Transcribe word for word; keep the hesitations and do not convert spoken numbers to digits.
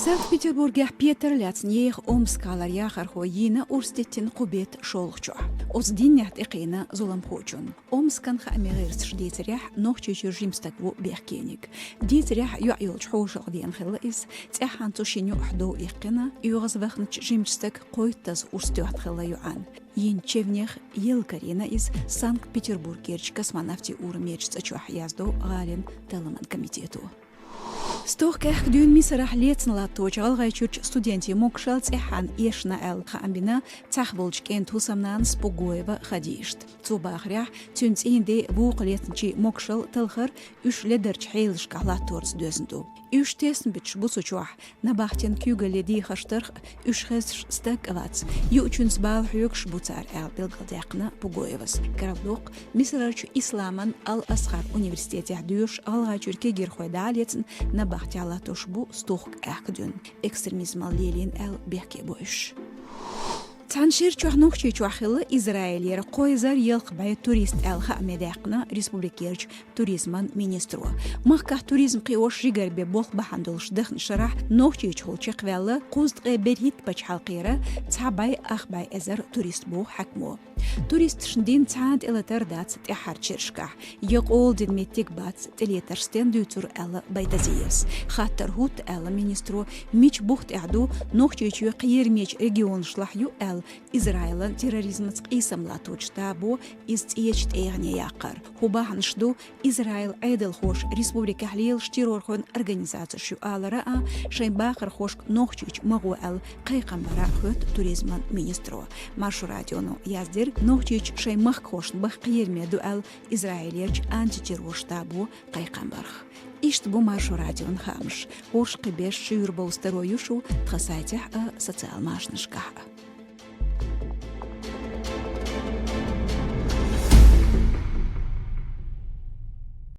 Санкт-Петербургехь петар лаьцна еха Омскалар яхархо йийна урс диттина кху бетта шолгӀачохь. Оцу дийнахь тӀекхийна зуламхочунна. Омскан хаамийн гӀирсаша дийцарехь, Нохчийчуьра жима стаг ву бехкениг. Дийцарехь, йоӀ йолчу хьошалгӀа деана хилла иза. ЦӀеххьана цу шина юкъахь дов иккхина, оьгӀазвахначу жимачу стага кхойттазза урс тоьхна хилла йоӀан. Йина чевнех елла карийна иза Санкт-Петербургерчу космонавтийн урамерчу цӀа чохь, яздо гӀалин талламан комитето. Стохка аьхка дуьйна Мисарахь лецна латточу ГӀалгӀайчуьрчу студентийн могушалла цӀеххьана эшна аьлла хаам бина цхьаъ волчу кӀентан хӀусамнанас Пугоева Хадижата. Цо бахарехь, цуьнан цӀийнан ден вукху лецначийн могушалла талхар уьш ледарчу хьелашкахь латторца доьзна ду. Уьш тесна буьтуш бу цу чохь, набахтин куьйгалле дехаш тарх, уьш хезаш стаг а вац, юучуьнца бала хьоьгуш бу цара, аьлла билгалдаьккхина Пугоевас. Карладоккху, Мисарарчу исламан Ал-Азхар университетехь доьшуш гӀалгӀайчуьра кегийрхой дӀа а лецна, набахтехь латтош бу стохка аьхка дуьйна, экстремизмал лелийна аьлла бехке бо уьш. Цхьана шера чохь Нохчийчохь хилла Израилера кхо эзар ялх бӀе турист аьлла хааме даьккхина республикерчу туризман министро. Махкахь туризм кхиош жигара бен болх бахьана долуш даханчу шарахь Нохчийчухула чекхваьлла кхузткъе берхӀитта пачхьалкхера цхьа бӀе ах бӀе эзар турист, боху хьаькамо. Туристашна дина цхьана тӀелатар дац тӀаьххьарчу шерашкахь, я къола дина меттиг бац тӀелетарш стен дуьйцур, аьлла Байдазиевс. Хаттар хӀутту, аьлла министро, мича бух тӀехь ду, Нохчийчоь кхерамечу регионашлахь ю аьлла, Израилан терроризмаца къийсам латточу штабо иза цӀечу тӀегӀане яккхар. ХӀун бахьанаш ду Израилан Ӏедалхоша республикехь лелаш террорхойн организацеш ю алара а, шайн бахархошка Нохчийчу ма гӀо аьлла кхайкхам бара а, хоьтту туризман министро. Маршо радионо яздира, Нохчийчу шайн махкахошна баха кхераме ду аьлла Израилерчу антитеррор штабо кхайкхам барх. Иштта бу Маршо радион хаамаш. ХӀорш кхин беш шуьйра бовза таро ю шу тхан сайтехь а, социал машанашкахь а.